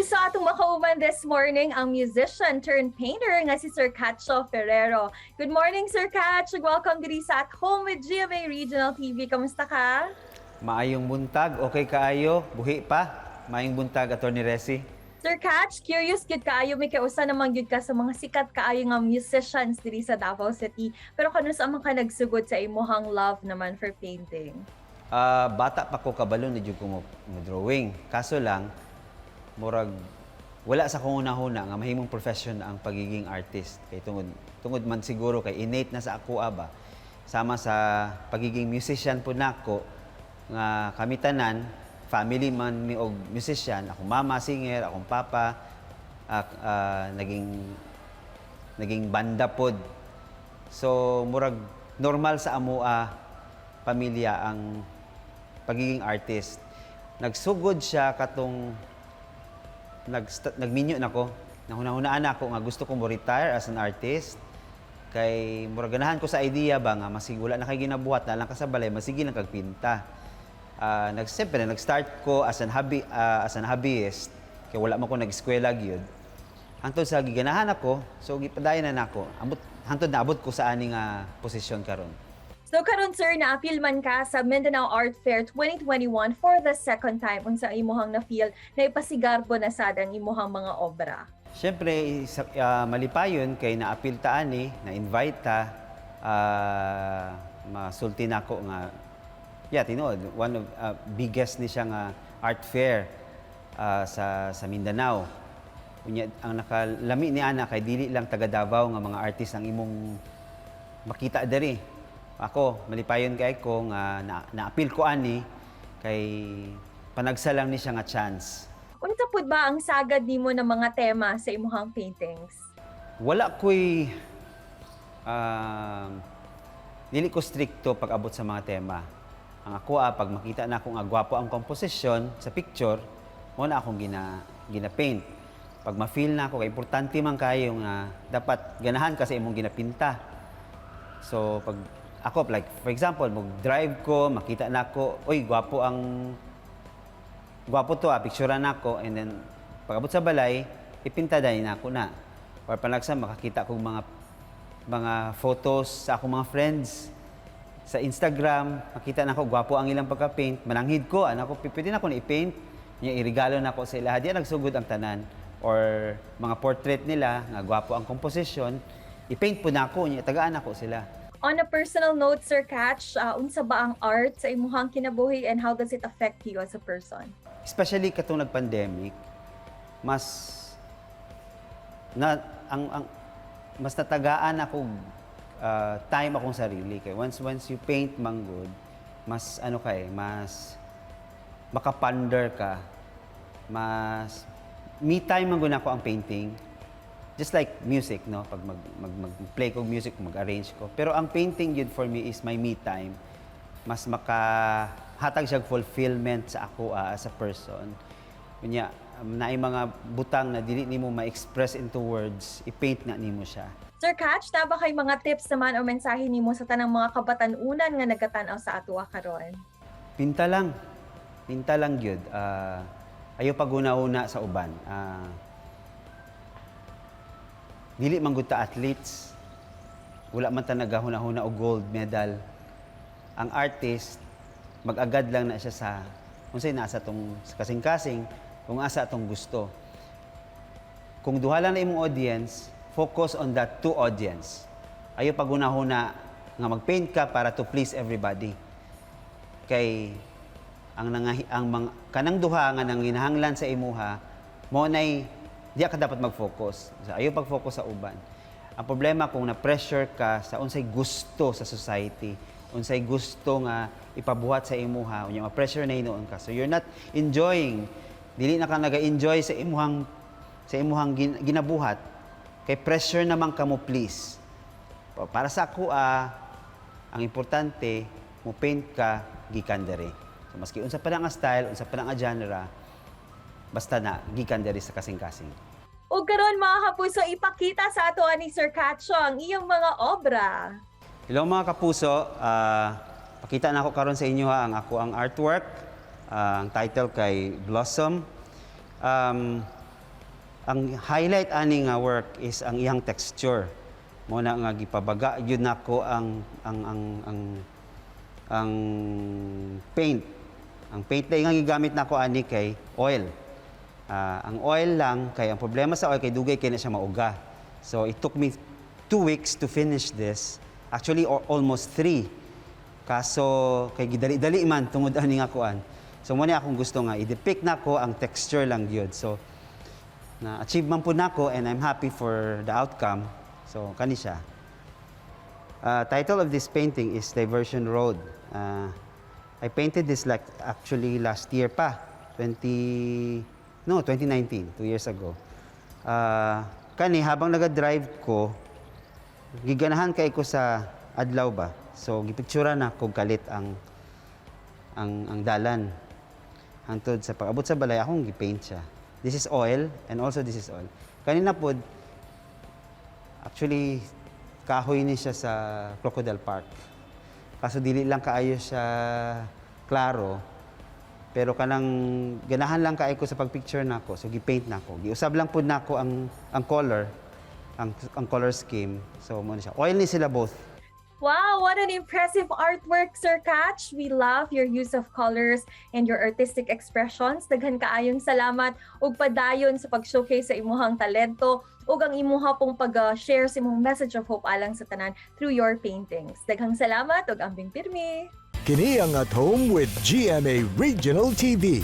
Kapuso, atong makauban this morning ang musician turned painter nga si Sir Katcho Ferrero. Good morning, Sir Katch. Welcome diri sa At Home with GMA Regional TV. Kamusta ka? Maayong buntag, okay kaayo, buhi pa. Maayong buntag, Attorney Resi. Sir Katch, curious gyud kaayo mi kay usa naman gyud ka sa mga sikat kaayo nga musicians diri sa Davao City. Pero kanus-a man ka nagsugod sa imuhang love naman for painting? Ah, bata pa ko, kabalo na jud ko mo drawing. Kaso lang, murag wala sa akong hunahuna nga mahimong profession ang pagiging artist. Kay tungod man siguro kay innate na sa ako ba. Sama sa pagiging musician po nako nga kami tanan family man mi og musician, akong mama singer, akong papa naging banda pod. So murag normal sa amoa pamilya ang pagiging artist. Nagsugod siya katong nagminyo na ko. Nahuna-hunaan ako nga gusto ko mo retire as an artist. Kay murag ganahan ko sa idea ba nga masig wala na kay ginabuhat na lang ka sa balay, masige lang kag pinta. Siyempre, nag-start ko as an hobbyist kay wala man ko nag-eskwela gyud. Hangtod sa giganahan ako, so gipadayon na nako. Ambot hangtod naabot ko sa ani nga posisyon karon. So karon, sir, na-apil man ka sa Mindanao Art Fair 2021 for the second time. Unsa imuhang na-feel na ipasigarbo na sad ang imuhang mga obra? Siyempre, malipayon kay naapil ta ani, na-invite ta, masulti nako nga, yeah, tinuod, one of biggest ni siya nga art fair sa Mindanao. Unya, ang nakalami ni ana kay dili lang taga Davao nga mga artist ang imong makita diri. Ako, malipayon kay ko nga naapil ko ani kay panagsa lang ni siya nga chance. Unsa pud ba ang sagad nimo ng mga tema sa imuhang paintings? Wala ko'y dili ko strikto pag-abot sa mga tema. Ang ako pag makita na akong gwapo ang komposisyon sa picture, mo na akong gina-paint. Pag ma-feel na ako, kay importante man kayo nga dapat ganahan ka sa imong ginapinta. So pag ako, like for example, mag-drive ko, makita na ako, "Oy, gwapo ang gwapo to ah, picturean nako," and then pag-abot sa balay, ipinta dahil na ako na. Or panagsa makakita kong mga photos sa akong mga friends sa Instagram, makita na ako gwapo ang ilang pagka-paint, mananghid ko, ana ko, pwede na ako na i-paint, niya iregalo na ako sa ila. Di nagsugod ang tanan or mga portrait nila nga gwapo ang composition, i-paint po na ako, niya tagaan ako sila. On a personal note, Sir Katch, unsa ba ang art sa imuhang kinabuhi and how does it affect you as a person? Especially katong nag-pandemic, mas na ang mas natagaan ako time akong sarili kay once you paint man gud, mas ano kay mas makaponder ka, mas me time man gud ako ang painting, just like music, no? Pag mag mag-play ko music, mag-arrange ko, pero ang painting yun for me is my me time. Mas makahatag siya fulfillment sa ako as a person. Unya naay mga butang na dili nimo ma-express into words, i-paint na nimo siya. Sir Katch, naa ba kay mga tips naman o mensahe nimo sa tanang mga kabatan-unan nga nagatan-aw sa atoa karon? Pinta lang. Pinta lang gyud. Ayaw paghuna-huna sa uban. Dili man gud ta athletes. Wala man ta nagahuna-huna og gold medal. Ang artist, mag-agad lang na siya sa unsay nasa tong sa kasing-kasing, kung asa atong gusto. Kung duha lang na imong audience, focus on that two audience. Ayaw paghuna-huna nga mag-paint ka para to please everybody. Kay ang mga kanang duha nga nanginahanglan sa imuha mo nay diya ka dapat mag-focus. So, ayaw pag-focus sa uban. Ang problema kung na-pressure ka sa unsay gusto sa society, unsay gusto nga ipabuhat sa imuha, unya ma-pressure na hinuon ka. So you're not enjoying, dili na ka naga-enjoy sa imuhang ginabuhat kay pressure naman ka mo please. Para sa ako ang importante mo paint ka gikan diri. So maski unsa pa na nga style, unsa pa na nga genre, basta na gikan diri sa kasing-kasing. Ug karon, mga kapuso, ipakita sa ato ni Sir Katcho ang iyang mga obra. Hello, mga kapuso, pakita na ako karon sa inyo ha ang ako ang artwork. Ang title kay Blossom. Ang highlight ani nga work is ang iyang texture. Mao na nga gipabaga gyud nako ang paint. Ang paint na nga gigamit nako ani kay oil. Ang oil lang kay ang problema sa oil kay dugay kay na siya mauga. So it took me 2 weeks to finish this. Actually almost 3. Kaso kay gidali-dali man tungod ani nga kuan. So mo ni akong gusto nga i-depict nako ang texture lang gyud. So na-achieve man pud nako and I'm happy for the outcome. So kani siya. Title of this painting is Diversion Road. I painted this like actually last year pa, 20, no, 2019, 2 years ago. Kani habang naga-drive ko, giganahan kay ko sa adlaw ba. So gipictura nako kalit ang dalan. Hantod sa pag-abot sa balay, akong gipaint siya. This is oil and also this is oil. Kanina pod, actually, kahoy ni siya sa Crocodile Park. Kaso dili lang kaayo siya klaro. Pero kanang ganahan lang kaayo ko sa pagpicture nako, so gipaint nako. Giusab lang pud nako ang color, ang color scheme. So mo na siya. Oil ni sila both. Wow, what an impressive artwork, Sir Catch. We love your use of colors and your artistic expressions. Daghan kaayong salamat ug padayon sa pag-showcase sa imuhang talento ug ang imuha pong pag-share sa imong message of hope alang sa tanan through your paintings. Daghang salamat ug ambing pirmi. Kini ang At Home with GMA Regional TV.